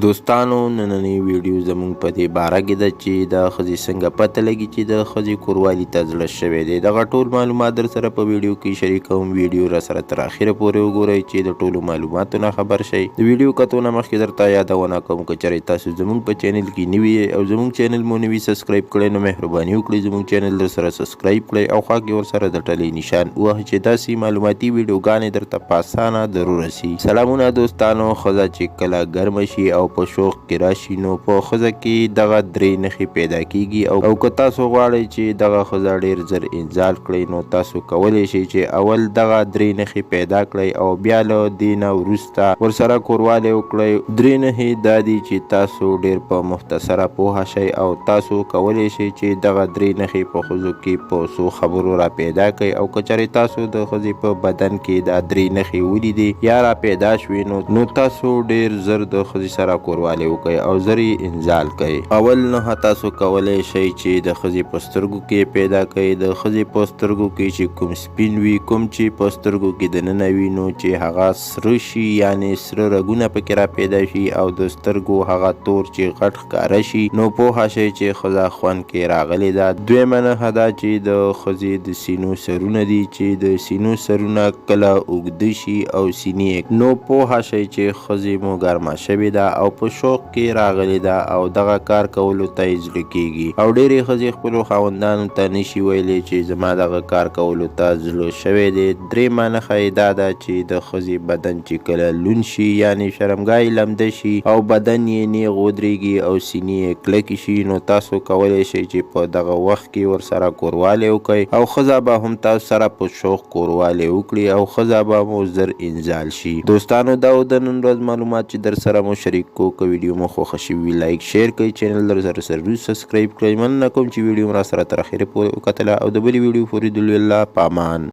دوستانو نننۍ ویډیو زمونږ په دې باره کې ده چې د ښځې څنګه پته لګي چې د ښځې کوروالي ته زړه شوی دی. دغه ټول معلومات در سره په ویډیو کې شریکوم. ویډیو را سره تر اخره پورې وګورئ چې د ټولو معلوماتو نه خبر شئ. د ویډیو کتو نه مخکې درته یادونه کوم، که چېرې تاسو زمونږ په چینل کې نوي یئ او زمونږ چینل مو نوي سبسکرایب کړی، نو مهرباني وکړئ زمونږ چینل در سره سبسکرایب کړئ او خوا کې ورسره د ټلې نشان ووهئ چې داسې معلوماتي ویډیوګانې درته په اسانه در ورسي. سلامونه دوستانو، ښځه چې کله ګرمه شي او په شوق کې راشي نو په ښځه کې دغه درې نښې پیدا کیږي، او که تاسو غواړئ چې دغه ښځه ډیر زر انزال کړئ نو تاسو کولی شئ چې اول دغه درې نښې پیدا کړئ او بیا له دې نه وروسته ورسره کوروالی وکړئ. درې نښې دا دي چې تاسو ډیر په مختصره پوه شئ او تاسو کولی شئ چې دغه درې نښې په ښځو کې په څو خبرو را پیدا کړئ، او که چېرې تاسو د ښځې په بدن کې دا درې نښې ولیدې یا را پیدا شوې نو تاسو ډیر زر د ښځې سره کوروالی وکړئ او زر یې انزال کړئ. اول نښه تاسو کولی شئ چې د ښځې په سترګو کې پیدا کړئ. د ښځې په سترګو کې چې کوم سپین وي، کوم چې په سترګو کې دننه وي، نو چې هغه سره شي، یعنې سره رګونه پکې را پیدا شي او د سترګو هغه تور چې غټ ښکاره شي، نو پوه شئ چې ښځه خوند کې راغلې ده. دویمه نښه دا چې د ښځې د سینو سرونه دي، چې د سینو سرونه کله اوږده شي او سینې یې، نو پوه شئ چې ښځې مو ګرمه شوې ده او په شوق کې راغلې ده او دغه کار کولو ته یې زړه کیږي. او ډېرې ښځې خپلو خاوندانو ته نشي ویلی چې زما دغه کار کولو ته زړه شوی دی. درېیمه نښه یې دا ده چې د ښځې بدن چې کله لوند شي، یعنې شرمګاه یې لمده شي او بدن یې نیغ ودریږي او سینې یې کلکې شي، نو تاسو کولی شئ چې په دغه وخت کې ورسره کوروالی وکړئ او ښځه به هم تاسو سره په شوق کوروالی وکړي او ښځه به مو زر انزال شي. دوستانو دا و د نن ورځ معلومات چې درسره مو شریک کو. که ویډیو مو خوښه شوي وي لایک شیر کړئ، چینل درسره ضرور سبسکرایب کړئ. مننه کوم چې ویډیو مو راسره تر اخره پورې وکتله او د بلې ویډیو پورې د لوی الله په امان.